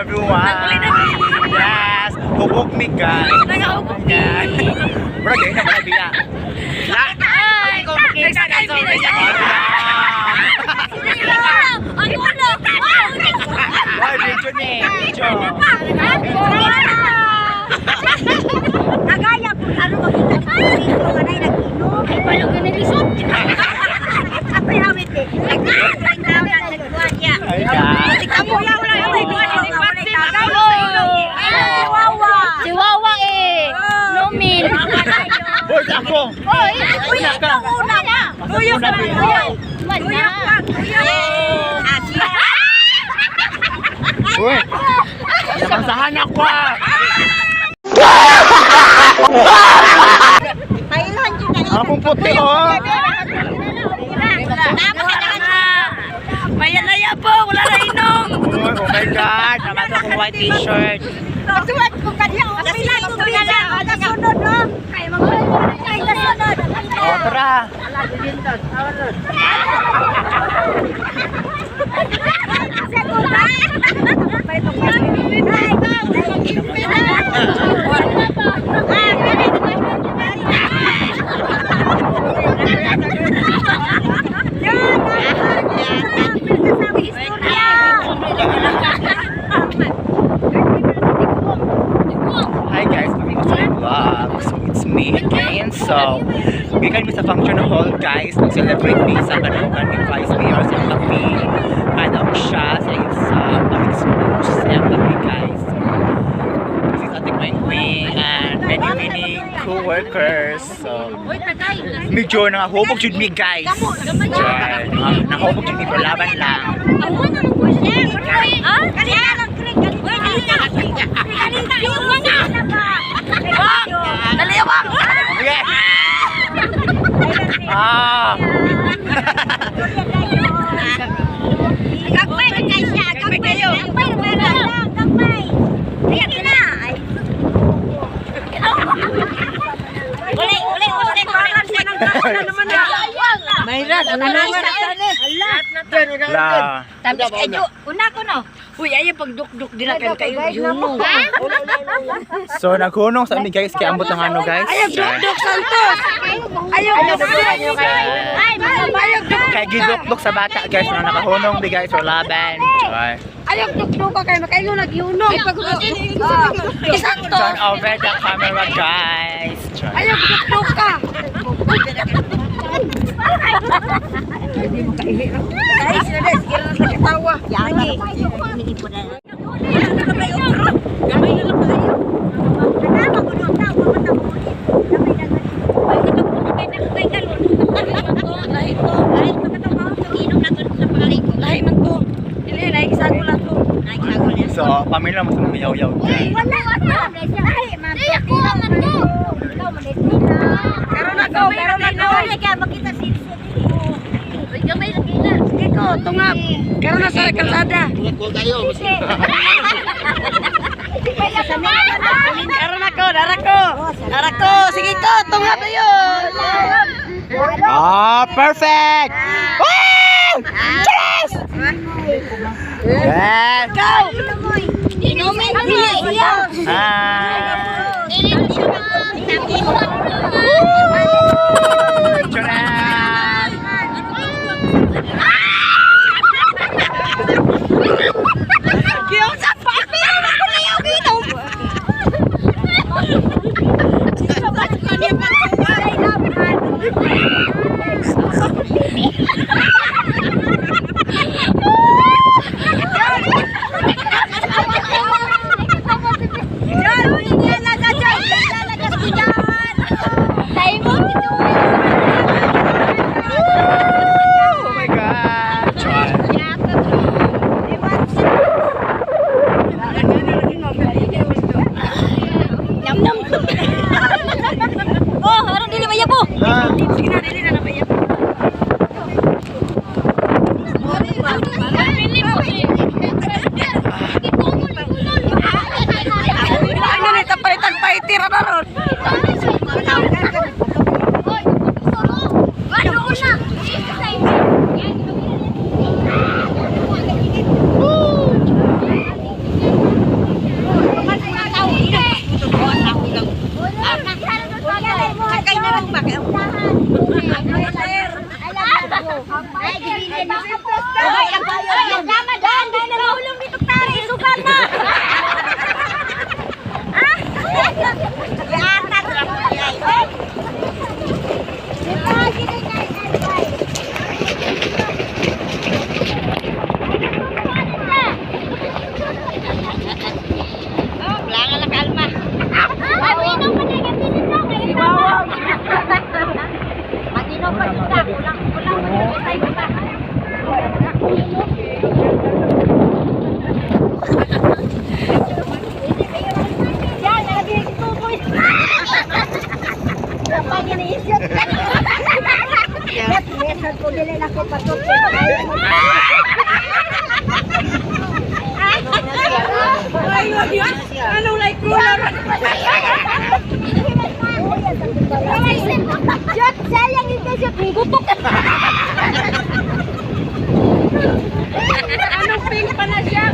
Everyone! Yes! Hubog mi, guys! Nagahubog mi. Bro, gaya na pala biya. La! Ay! Nagsakay mi, nagsakay. Ang ulo! Ay, video ni! Video! Nagaya ko, ano makita ko dito, kanay nag-inom. Ay, palog na nalisod. Ako'y hawit eh. Nagkuha niya. Ay, guys! Ikaw wala wala wala Oh. Wawa. Si Wawa eh. Nomin. Boy, ako! Oy! Uy, ikaw una. Tuyo ka na! Man na. Ah, Uy! Napansahan ako ah! Pailan yun na. Akong puti oh! Maya-laya po, wala na inom. Uy, oh my God! Naman akong white t-shirt. Pagsuwat ko kanya, pila to pila. Kasunod, no? Ay, kasunod. Oh, tara! Hi guys, welcome back to my vlog. So it's me again. So, gikan mi sa function hall guys, nag-celebrate mi sa kanang ni Vice Mayor sa kape. Kadaog siya sa isa pag-expose sa iyang kape guys. So, this is Ate Queen and many many co-workers. So, medyo nangahubog jud mi guys. Diyan, nangahubog jud mi pero laban lang. Okay. Ah. La. Tamis kayo. Una ko no. Uy, ayaw pagdukduk dila kayo kayo yunong. So naghunong sa ami guys kay ambot ng ano guys. Ayaw dukduk Santos. Ayaw dukduk. Ayaw Kay gidukduk sa bata guys, na nakahunong di guys or laban. Joy. Ayaw dukduk ka kayo makayo nagyunong. Santos. Turn over the camera guys. Joy. Ayaw dukduk ka. Ay, sila na, sige lang nakatawa. Lahi man to. Dili, naikisagol lang to. So, pamilya mo sa mga yaw-yaw dyan. Karon na ko, karon na ko. Sige ko, tungap. Karon na sa kalsada. Karon na ko, dara ko. Dara ko, sige ko, tungap na yun. Ah, perfect! Woo! Cheers! Yes! Go! Ah! Cheers! Oh my God! Joy. Oh, harang dili ba po? Ah. Sige na, dili na na ba yan? Ano na ito, palitan pa itira na ron. Ay, gibilin na. Ay, ang ang dama dan, di na mahulong dito tari, isugal na. Ah! Yata ra po ay. Di ba, gini kay kay. Wala lang kalma. Ay, inom pa na yung dito ngayon. Mag-inom pa dito. Kulang kulang pa dito tayo pa. Yan, nalagay yung tuboy. Kapag iniisip. Mesan ko dili na ko patuloy. Anong like ruler? Shot, sayang ito shot. Gutok. Anong pink pa na siya?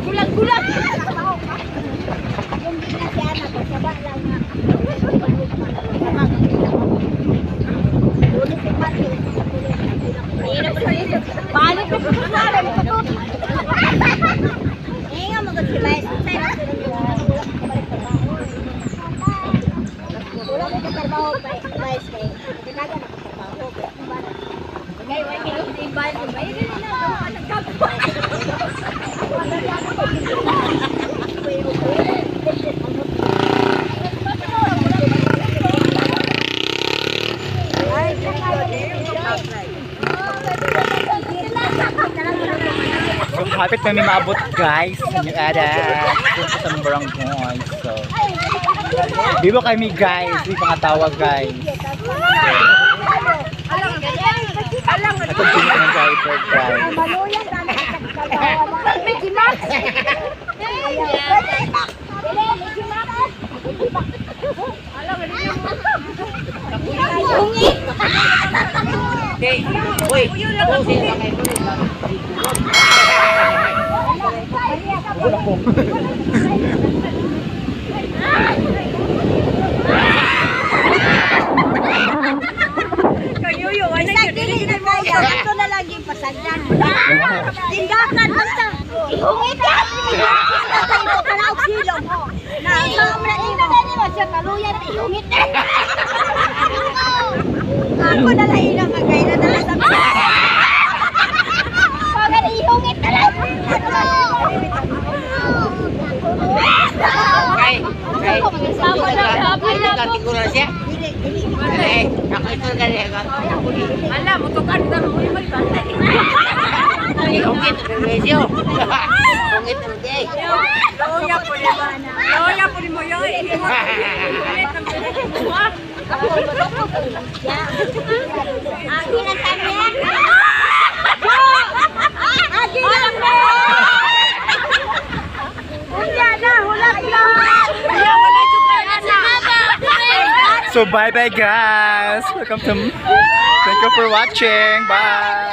Gulag-gulag. Yung ginasiana ko, saba lang nga. Paano ko eh nga magod si Vice. Wala ko katrabaho pa Vice kay. Kaya na katrabaho. Okay, wala kayo sa iba. Ay, dili na. So, hapit na may maabot, guys, sa New Era. Doon sa aming barangay. So, di ba kami, guys? Di pa katawag, guys. Ito, sino ng driver, guys. Maluyan na Mickey Mouse. Mickey Mouse. Kayuyo, ano Sa dili na kaya, ito na lang yung pasagdan. Tindakan, basta. Ihungit ka! Basta ito ka na silong. Na, sa na ina na nila siya, kaluyan, ihungit na. Ako na lang ina, magay na na sa Pag ihungit na lang. Kay, kay, Tama na, tama na. katigura siya. Dili, dili. Eh, ako ito gali ako. Ala, mutukan ka mo. Uy, may bantay. Ungit ang presyo. Ungit ang day. Loya po ni mo. Loya po ni mo. Yoy, ulit ang pinag-uwa. Agi na sa amin. Agi na sa Unya na, hulak na. Wala juga na. So, bye-bye, guys. Welcome to... Thank you for watching. Bye!